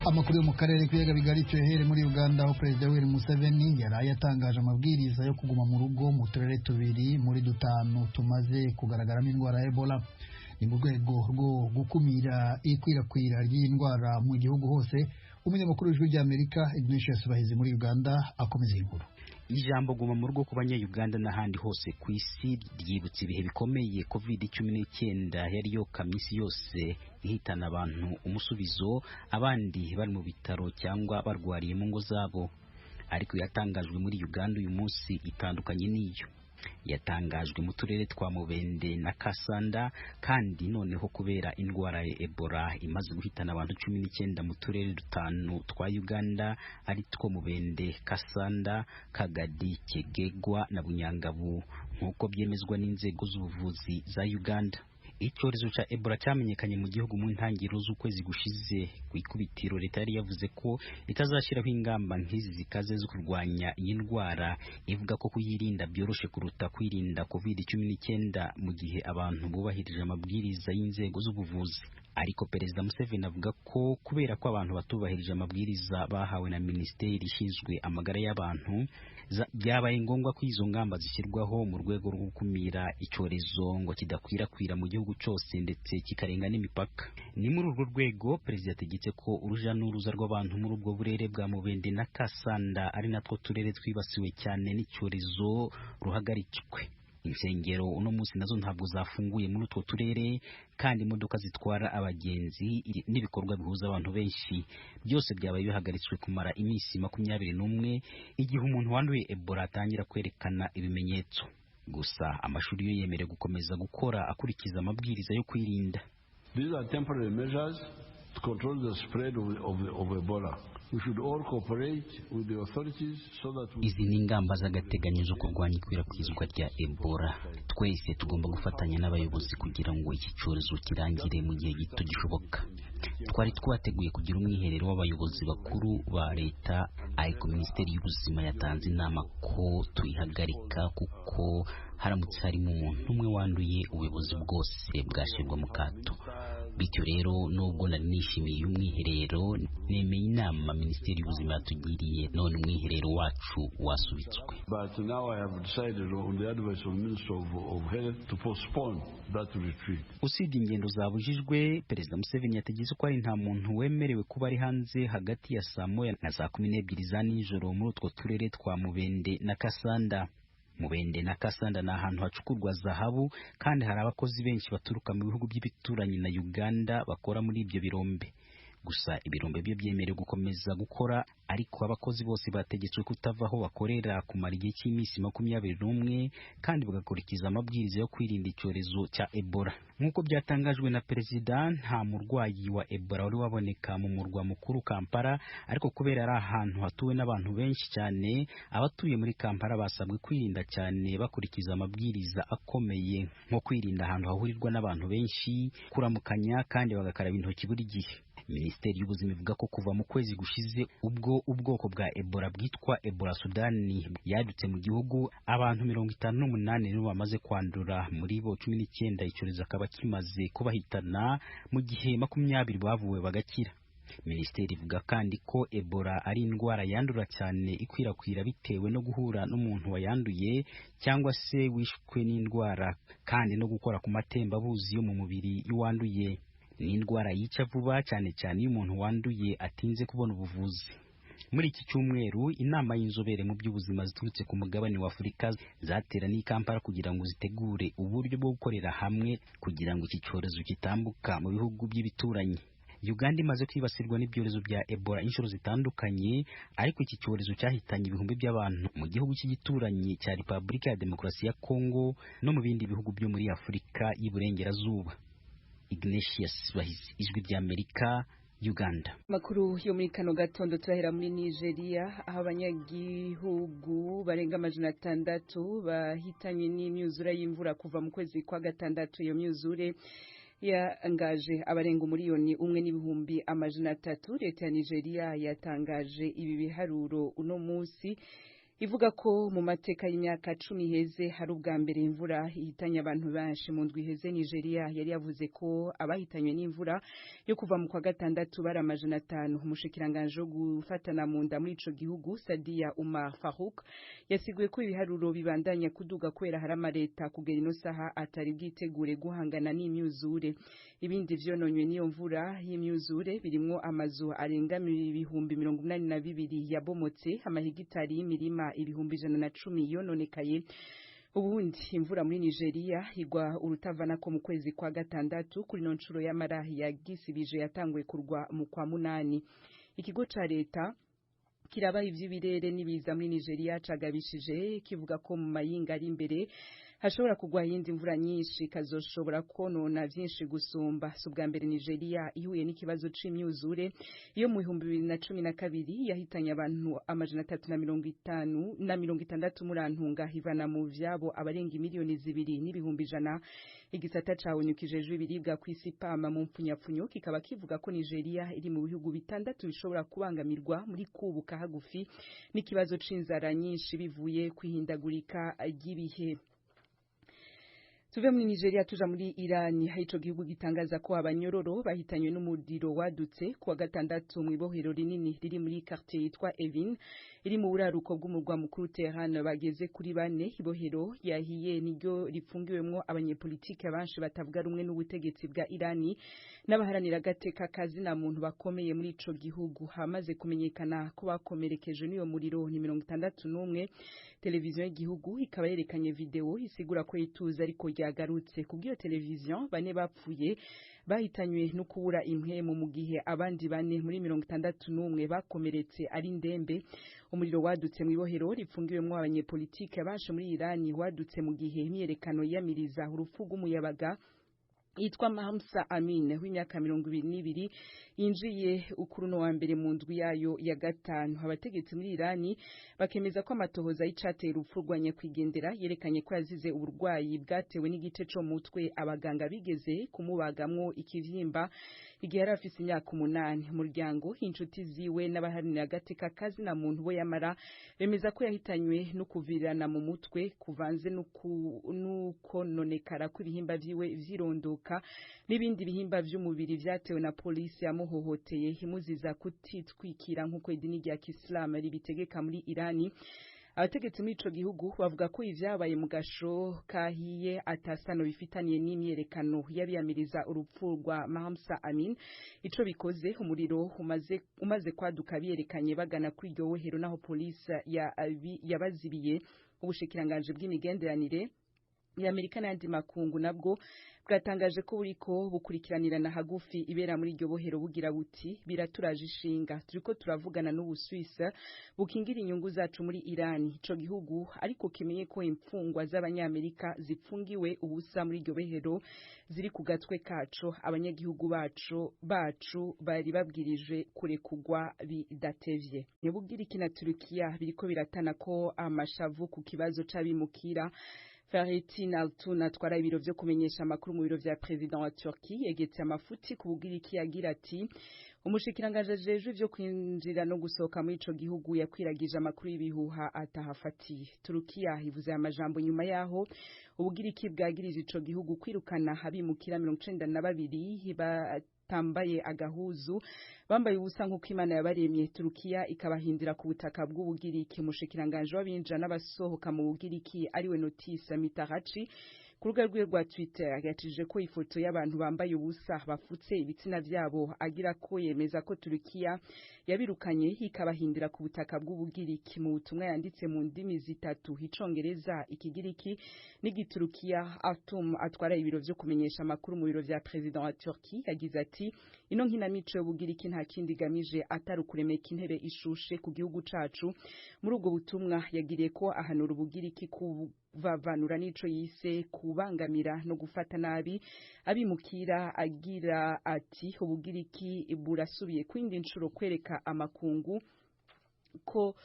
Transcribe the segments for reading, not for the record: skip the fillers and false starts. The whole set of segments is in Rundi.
Amakuru yo mu karere k'ibiyaga bigari tuyahere muri Uganda, aho Perezida Yoweri Museveni yaraye atangaje amabwiriza yo kuguma mu rugo mu turere tubiri muri dutanu tumaze kugaragaramo indwara ya Ebola. Ni mu rwego rwo gukumira ikwirakwira ry'iyi ndwara mu gihugu hose. Umunyamakuru w'Ijwi ry'Amerika Ignatius Bahizi muri Uganda akomeza iyi nkuru. Ijambo guma mu rugo ku Banyayuganda n'ahandi hose ku isi ryibutsa ibihe bikomeye COVID-19 yari yokamye isi yose, ihitana abantu umusubizo, abandi bari mu bitaro cyangwa barwariye mu ngo zabo. Ariko yatangajwe muri Uganda uyu munsi itandukanye n'iyo yatangajwe mu turere twa Mubende na Kasanda, kandi noneho kubera indwara ya Ebola imaze guhitana abantu 19 mu turere dutanu twa Uganda, ari two Mubende, Kasanda, Kagadi, Kegegwa na Bunyangabu, nk'uko byemezwa n'inzego z'ubuvuzi za Uganda. Icyorezo cya Ebola cyamenyekanye mu gihugu mu ntangiriro z'ukwezi gushize. Ku ikubitiro, leta yari yavuze ko itazashyiraho ingamba nk'izi zikaze zo kurwanya iyi ndwara, ivuga ko kuyirinda byoroshe kuruta kwirinda COVID-19 mu gihe abantu bubahirije amabwiriza y'inzego z'ubuvuzi. Ariko Perezida Museveni avuga ko kubera ko abantu batubahirije amabwiriza bahawe na minisiteri ishinzwe amagara y'abantu, byabaye ngombwa ko izo ngamba zishyirwaho mu rwego rwo gukumira icyorezo ngo kidakwirakwira mu gihugu cyose ndetse kikarenga n'imipaka. Ni muri urwo rwego perezida yategetse ko uruja n'uruza rw'abantu muri ubwo burere bwa Mubende na Kasanda, ari natwo turere twibasiwe cyane n'icyorezo, ruhagaritswe. Insengero uno munsi nazo ntabwo zafunguye muri utwo turere, kandi imodoka zitwara abagenzi n'ibikorwa bihuza abantu benshi byose byabaye bihagaritswe kumara iminsi 21, igihe umuntu wanduye Ebola atangira kwerekana ibimenyetso. Gusa amashuri yo yemerewe gukomeza gukora akurikiza amabwiriza yo kwirinda. These are temporary measures to control the spread of Ebola. We should all cooperate with the authorities so that we Izi ni ingamba z'agateganyo zo kurwanya ikwirakwizwa rya Ebola. Twese tugomba gufatanya n'abayobozi kugira ngo iki cyorezo kirangire mu gihe gito gishoboka. Twari twateguye kugira umwiherero w'abayobozi bakuru ba leta, ariko Minisiteri y'Ubuzima yatanze inama ko tuyihagarika, kuko haramutse harimo umuntu umwe wanduye, ubuyobozi bwose bwashyirwa mu kato. Bityo rero, nubwo nari nishimiye umwiherero, nemeye inama Minisiteri y'Ubuzima yatugiriye, none umwiherero wacu wasubitswe. But now I have decided, on the advice of the Minister of Health, to postpone that retreat. Usibye ingendo zabujijwe, Perezida Museveni yategetse ko ari nta muntu wemerewe kuba ari hanze hagati ya saa 1 na saa 12 za nijoro muri utwo turere twa Mubende na Kasanda. Mubende na Kasanda ni ahantu hacukurwa zahabu, kandi hari abakozi benshi baturuka mu bihugu by'ibituranyi na Uganda bakora muri ibyo birombe. Gusa ibirombe byo byemerewe gukomeza gukora, ariko abakozi bose bategetswe kutava aho bakorera kumara igihe cy'iminsi 21, kandi bagakurikiza amabwiriza yo kwirinda icyorezo cya Ebola. Nk'uko byatangajwe na perezida, nta murwayi wa Ebola wari waboneka mu murwa mukuru Kampala, ariko kubera ari ahantu hatuwe n'abantu benshi cyane, abatuye muri Kampala basabwe kwirinda cyane bakurikiza amabwiriza akomeye, nko kwirinda ahantu hahurirwa n'abantu benshi, kuramukanya, kandi bagakaraba intoki buri gihe. Minisiteri y'Ubuzima ivuga ko kuva mu kwezi gushize, ubwo ubwoko bwa Ebola bwitwa Ebola Sudani yadutse mu gihugu, abantu 58 nibo bamaze kwandura, muri bo 19 icyorezo akaba kimaze kubahitana, mu gihe 20 bavuwe bagakira. Minisiteri ivuga kandi ko Ebola ari indwara yandura cyane, ikwirakwira bitewe no guhura n'umuntu wayanduye cyangwa se wishwe n'indwara, kandi no gukora ku matembabuzi yo mu mubiri y'uwanduye. Ni indwara yica vuba cyane cyane iyo umuntu wanduye atinze kubona ubuvuzi. Muri iki cyumweru, inama y'inzobere mu by'ubuzima ziturutse ku mugabane wa Afurika zateraniye i Kampala kugira ngo zitegure uburyo bwo gukorera hamwe kugira ngo iki cyorezo kitambuka mu bihugu by'ibituranyi. Uganda imaze kwibasirwa n'ibyorezo bya Ebola inshuro zitandukanye, ariko iki cyorezo cyahitanye ibihumbi by'abantu mu gihugu cy'igituranyi cya Repubulika ya Demokarasi ya Kongo no mu bindi bihugu byo muri Afurika y'Iburengerazuba. Ignatius Bahizi, Ijwi ry'Amerika, Uganda. Makuru yo muri kano gatondo turahera muri Nigeria, aho abanyagihugu barenga 600 bahitanye n'imyuzure y'imvura kuva mu kwezi kwa gatandatu. Iyo myuzure yangaje abarenga 1,300,000. Leta ya Nigeria yatangaje ibi biharuro uno munsi. Ivuga ko mu mateka y'imyaka 10 iheze hari ubwa mbere imvura ihitanye abantu benshi. Mu ndwi iheze, Nigeria yari yavuze ko abahitanywe n'imvura yo kuva mu kwa gatandatu bari 500. Umushikiranganje wo gufatana mu nda muri ico gihugu, Sadia Umar Farouk, yasiguye ko ibiharuro bibandanya kuduga kubera hari amareta kugera ino saha atari bwitegure guhangana n'imyuzure. Ibindi vyononywe n'iyo mvura y'imyuzure birimwo amazu arenga 82,000 yabomotse, amahegitari y'imirima 110,000 yononekaye. Ubundi imvura muri Nigeria igwa urutavanako mu kwezi kwa gatandatu. Kuri no nshuro y'amara yagisibije, yatanguye kurwa mu kwa munani. Ikigo ca leta kiraba ivy'ibirere n'ibiza muri Nigeria cagabishije kivuga ko mu mayinga ari imbere hashobora kugwa yindi mvura nyinshi kazoshobora konona vyinshi gusumba. Si ubwa mbere Nigeria ihuye n'ikibazo c'imyuzure. Iyo mu 2012 yahitanye abantu 350 na 60 murantunga, hivana mu vyabo abarenga 2,1 miliyoni. Igisata cawunyukijejwe ibiribwa kw'isi, PAM mu mpfunyapfunyo, kikaba kivuga ko Nigeria iri mu bihugu bitandatu bishobora kubangamirwa muri kubuka hagufi n'ikibazo c'inzara nyinshi bivuye kwihindagurika ry'ibihe. Tuve muri Nigeria tuja muri Irani. Ico gihugu gitangaza ko abanyororo bahitanywe n'umuriro wadutse kuwa gatandatu mu ibohero rinini riri muri quartier yitwa Evin, iri mu buraruko bw'umurwa mukuru Tehran, bageze kuri bane. Ibohero yahiye niryo ripfungiwemwo abanyepolitike benshi batavuga rumwe n'ubutegetsi bwa Irani n'abaharanira agateka kazina muntu bakomeye muri ico gihugu. Hamaze kumenyekana ko bakomerekejwe n'iyo muriro ni 61. Televiziyo y'igihugu ikaba yerekanye video isigura ko ituza ariko ryagarutse. Kubw'iyo televiziyo, bane bapfuye bahitanywe no kubura impwemu, mu gihe abandi bane muri 61 bakomeretse ari ndembe. Umuriro wadutse mu ibohero ripfungiwemwo abanyepolitike benshi muri Irani wadutse mu gihe imyiyerekano yiyamiriza urupfu rw'umuyabaga yitwa Mahsa Amin w'imyaka 22 yinjiye ukuruno wa mbere mu ndwi yayo ya gatanu. Abategetsi muri Irani bakemeza ko amatohoza y'icateye urupfu rwa nyakwigendera yerekanye ko yazize uburwayi bwatewe n'igice co mutwe abaganga bigeze kumubagamwo ikivyimba igihe yari afise imyaka 8. Umuryango, inshuti ziwe n'abaharanira agateka kazina muntu bo yamara bemeza ko yahitanywe no kuvirirana mu mutwe kuvanze n'ukononekara kw'ibihimba vyiwe vyirondoka n'ibindi bihimba vy'umubiri vyatewe na polisi yamuhohoteye imuziza kutitwikira nk'uko idini rya Kisilamu ribitegeka muri Irani. Abategetsi muri ico gihugu bavuga ko ivyabaye mu gasho kahiye atasano bifitaniye n'imyerekano y'abiyamiriza urupfu rwa Mahsa Amin. Ico bikoze, umuriro umaze kwaduka biyerekanye bagana kuri iryo bohero, naho polisi yabazibiye. Ubushikiranganje bw'imigenderanire ya Amerika n'ayandi makungu nabwo bwatangaje ko buriko bukurikiranirana hagufi ibera muri iryo bohero, bugira buti: "Biraturaje ishinga. Turiko turavugana n'Ubusuwisi bukingira inyungu zacu muri Irani. Ico gihugu ariko kimenye ko imfungwa z'Abanyamerika zipfungiwe ubusa muri iryo bohero ziri ku gatwe kaco. Abanyagihugu bacu bari babwirijwe kurekugwa bidatevye." Ubugiriki na Turukiya biriko biratana ko amashavu ku kibazo c'abimukira. Fahrettin Altun atwara ibiro vyo kumenyesha amakuru mu biro vya president wa Turkey yegetse amafuti ku Bugiriki, agira ati: "Umushikiranganje ajejwe ivyo kwinjira no gusohoka muri ico gihugu yakwiragije amakuru y'ibihuha atahafatiye." Turukiya ivuze aya majambo nyuma yaho Ubugiriki bwagirije ico gihugu kwirukana abimukira 92 batambaye agahuzu, bambaye ubusa nk'uko Imana yabaremye, Turukiya ikabahindira ku butaka bw'Ubugiriki. Umushikiranganje w'abinjira n'abasohoka mu Bugiriki, ariwe Notis Mitarachi, ku rubuga rwiwe rwa Twitter yacije ko ifoto y'abantu bambaye ubusa bafutse ibitsina vyabo, agira ko yemeza ko Turukiya yabirukanye ikabahindira ku butaka bw'Ubugiriki. Mu butumwa yanditse mu ndimi zitatu, Icongereza, Ikigiriki n'Igiturukiya, Altun atwara ibiro vyo kumenyesha amakuru mu biro vya president wa Turkey yagize ati: "Ino nkinamico y'Ubugiriki nta kindi igamije atari ukuremeka intebe ishushe ku gihugu cacu." Muri ubwo butumwa yagiriye ko ahanura Ubugiriki kuvavanura n'ico yise kubangamira no gufata nabi abimukira, agira ati: "Ubugiriki burasubiye kwindi nshuro kwereka amakungu ko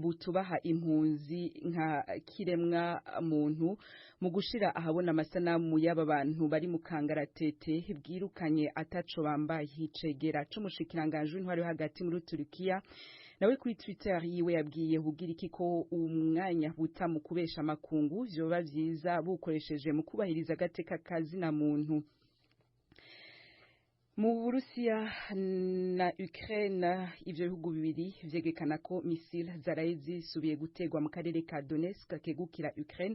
butubaha impunzi nka kiremwa muntu mu gushira ahabona amasanamu y'aba bantu bari mu kangaratete bwirukanye ataco bambaye." Icegera c'umushikiranganje w'intwari yo hagati muri Turukiya Nawe kuri Twitter yiwe yabwiye Ubugiriki ko umwanya buta mu kubesha amakungu vyoba vyiza bukoresheje mu kubahiriza agateka kazina muntu. Mu Burusiya na Ukraine, ivyo bihugu bibiri vyegekana ko misile zaraye zisubiye gutegwa mu karere ka Donetsk kegukira Ukraine,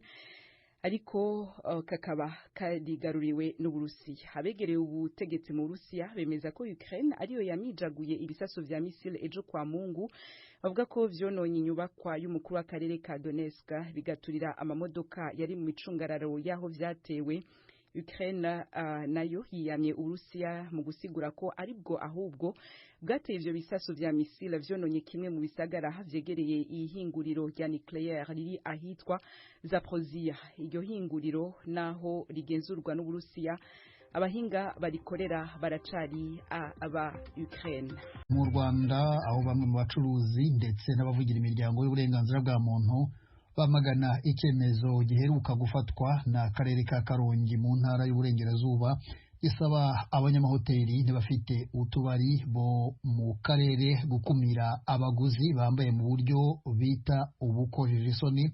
ariko kakaba karigaruriwe n'Uburusiya. Abegereye ubutegetsi mu Burusiya bemeza ko Ukraine ariyo yamijaguye ibisasu vya misile ejo kwa Mungu. Bavuga ko vyononye inyubakwa y'umukuru w'akarere ka Donetsk, bigaturira amamodoka yari mu micungararo y'aho vyatewe. Ukraine nayo yiyamye Urusiya mu gusigura ko aribwo ahubwo bwateye ivyo bisasu vya misile vyononye kimwe mu bisagara vyegereye ihinguriro rya nucléaire riri ahitwa Zaporozhia. Iryo hinguriro naho rigenzurwa n'Uburusiya, abahinga barikorera baracari aba Ukraine. Mu Rwanda, aho bamwe mu bacuruzi ndetse n'abavugira imiryango y'uburenganzira bwa muntu bamagana icyemezo giheruka gufatwa n'akarere ka Karongi mu ntara y'Uburengerazuba, gisaba abanyamahoteli n'abafite utubari bo mu karere gukumira abaguzi bambaye mu buryo bita ubukojeje isoni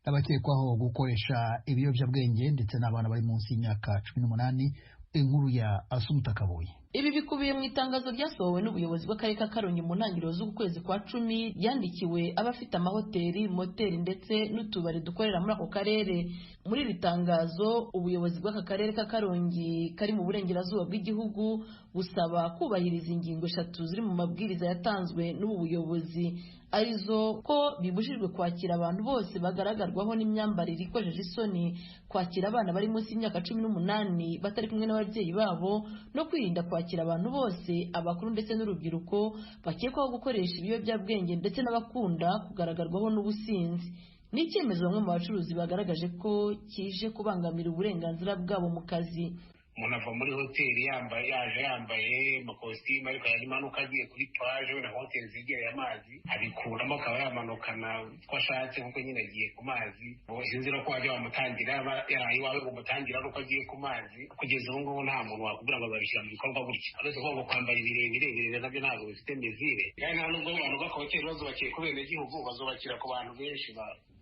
n'abakekwaho gukoresha ibiyobyabwenge ndetse n'abana bari munsi y'imyaka 18. Inkuru ya Asumuta Kaboyi. Ibi bikubiye mu itangazo ryasohowe n'ubuyobozi bw'akarere ka Karongi mu ntangiriro z'uku kwezi kwa 10, yandikiwe abafite amahoteli, moteri ndetse n'utubari dukorera muri ako karere. Muri iri tangazo, ubuyobozi bw'aka karere ka Karongi kari mu burengerazuba bw'igihugu busaba kubahiriza ingingo eshatu ziri mu mabwiriza yatanzwe n'ubu buyobozi, arizo ko bibujijwe kwakira abantu bose bagaragarwaho n'imyambarire ikojeje isoni, kwakira abana bari munsi y'imyaka 18 batari kumwe n'ababyeyi babo, no kwirinda kwakira abantu bose, abakuru ndetse n'urubyiruko, bakekwaho gukoresha ibiyobyabwenge ndetse n'abakunda kugaragarwaho n'ubusinzi. Ni icyemezo bamwe mu bacuruzi bagaragaje ko kije kubangamira uburenganzira bwabo mu kazi. Umuntu ava muri hoteli yambaye, yaje yambaye amakositimu, ariko yaje agiye kuri plage na hoteli zegereye amazi, abikuramo akaba yamanukana uko ashatse, kuko nyine agiye ku mazi. Sinzi no ko wajya wamutangira yaraye iwawe ngo umutangira ari uko agiye ku mazi. Kugeza ubu ngubu nta muntu wakubwira ngo babishyira mu bikorwa gutya, uretse kuvuga ngo kwambara ibirebire, ibirebire nabyo ntabwo bifite mesure. Kandi nta nubwo abantu bubaka hoteli bazubakiye ku benegihugu, bazubakira ku bantu benshi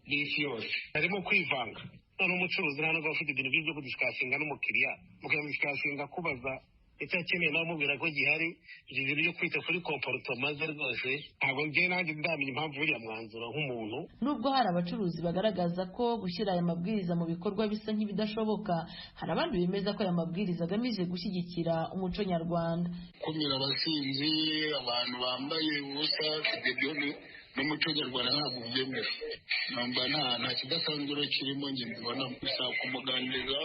b'isi yose, harimo kwivanga. None umucuruzi nta nubwo afite ibintu byo kudiscussinga n'umukiriya, mukadiscussinga kubaza icyo akeneye, nawe umubwira ko gihari. Ibyo bintu byo kwita kuri comportement ze rwose ntabwo njye nanjye ndamenya impamvu buriya mwanzuro nk'umuntu. Nubwo hari abacuruzi bagaragaza ko gushyira aya mabwiriza mu bikorwa bisa nk'ibidashoboka, hari abandi bemeza ko aya mabwiriza agamije gushyigikira umuco nyarwanda. Gukumira abasinzi, abantu bambaye ubusa, ibyo n'umuco nyarwanda ntabwo ubyemera. Numva nta kidasanzwe rero kirimo njye mbibona. Gusa kumuganiriza,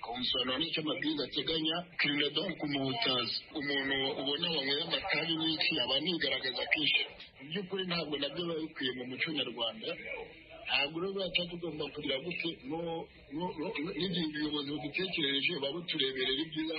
ukamusobanurira n'icyo amabwiriza ateganya, ukirinda donc kumuhutaza. Umuntu ubona wanyweye amatabi n'iki aba anigaragaza kenshi. Mu by'ukuri ntabwo nabyo biba bikwiye mu muco nyarwanda. Ntabwo rero buriya tuba tugomba kugira gute, n'igihe ubuyobozi budutekerereje buba butureberera ibyiza,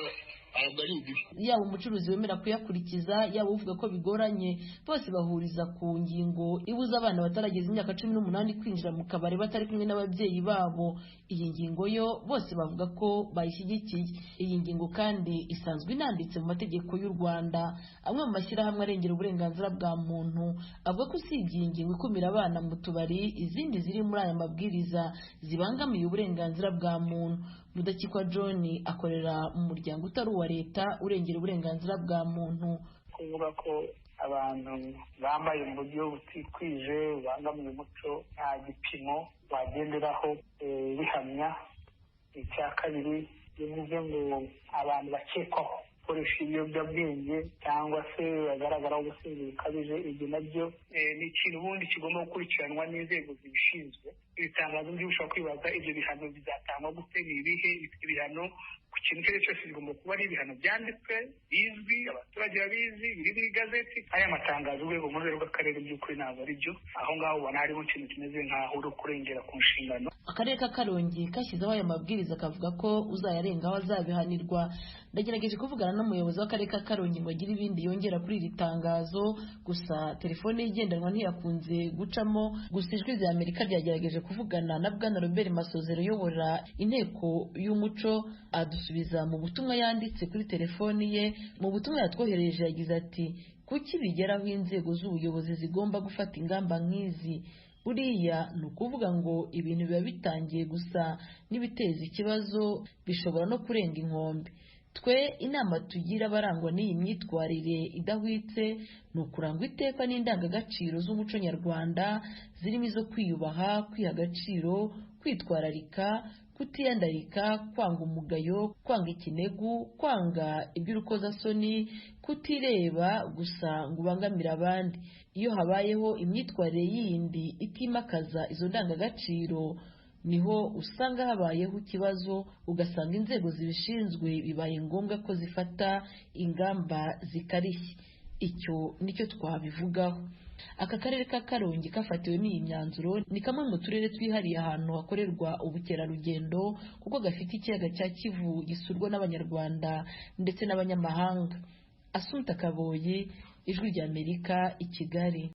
ntabwo ari ibibi. Yaba umucuruzi wemera kuyakurikiza, yaba uvuga ko bigoranye, bose bahuriza ku ngingo ibuza abana batarageza imyaka 18 kwinjira mu kabari batari kumwe n'ababyeyi babo. Iyi ngingo yo bose bavuga ko bayishyigikiye. Iyi ngingo kandi isanzwe inanditse mu mategeko y'u Rwanda. Amwe mu mashyirahamwe arengera uburenganzira bwa muntu avuga ko usibye iyi ngingo ikumira abana mu tubari, izindi ziri muri aya mabwiriza zibangamiye uburenganzira bwa muntu. Mudakikwa John akorera mu muryango utari uwa leta urengera uburenganzira bwa muntu. Kuvuga ko abantu bambaye mu buryo butikwije bubangamiye umuco, nta gipimo wagenderaho bihamya. Icya kabiri, bivuze ngo abantu bakekwaho gukoresha ibiyobyabwenge cyangwa se bagaragaraho ubusinzi bukabije, ibyo nabyo ni ikintu ubundi kigomba gukurikiranwa n'inzego zibishinzwe. Ibitangazo byo ushobora kwibaza, ibyo bihano bizatangwa gute? Ni ibihe ibihano? Ku kintu icyo ari cyo cyose bigomba kuba ari ibihano byanditswe, bizwi, abaturage babizi, biri mu igazeti. Aya matangazo urwego mu rwego rw'akarere by'ukuri ntabwo ari byo. Aho ngaho ubona harimo ikintu kimeze nk'aho uri kurengera ku nshingano. Akarere ka Karongi kashyizeho aya mabwiriza kavuga ko uzayarengaho azabihanirwa. Ndagerageje kuvugana n'umuyobozi w'akarere ka Karongi ngo agire ibindi yongera kuri iri tangazo, gusa telefone ye igendanwa ntiyakunze gucamo. Gusa Ijwi rya Amerika ryagerageje kuvugana na Bwana Robert Masozero uyobora inteko y'umuco, adusubiza mu butumwa yanditse kuri telefoni ye. Mu butumwa yatwoherereje yagize ati: Kuki bigeraho inzego z'ubuyobozi zigomba gufata ingamba nk'izi? Buriya ni ukuvuga ngo ibintu biba bitangiye gusa n'ibiteza ikibazo, bishobora no kurenga inkombe. Twe inama tugira abarangwa n'iyi myitwarire idahwitse ni ukurangwa iteka n'indangagaciro z'umuco nyarwanda, zirimo izo kwiyubaha, kwiha agaciro, kwitwararika, kutiyandarika, kwanga umugayo, kwanga ikinegu, kwanga iby'urukozasoni, kutireba gusa ngo ubangamire abandi. Iyo habayeho imyitwarire yindi itimakaza izo ndangagaciro, niho usanga habayeho ikibazo, ugasanga inzego zibishinzwe bibaye ngombwa ko zifata ingamba zikarishye. Icyo nicyo twabivugaho. Aka karere ka Karongi kafatiwemo iyi myanzuro ni kamwe mu turere twihariye ahantu hakorerwa ubukerarugendo, kuko gafite ikiyaga cya Kivu gisurwa n'Abanyarwanda ndetse n'abanyamahanga. Asumta Kaboyi, Ijwi ry'Amerika, i Kigali.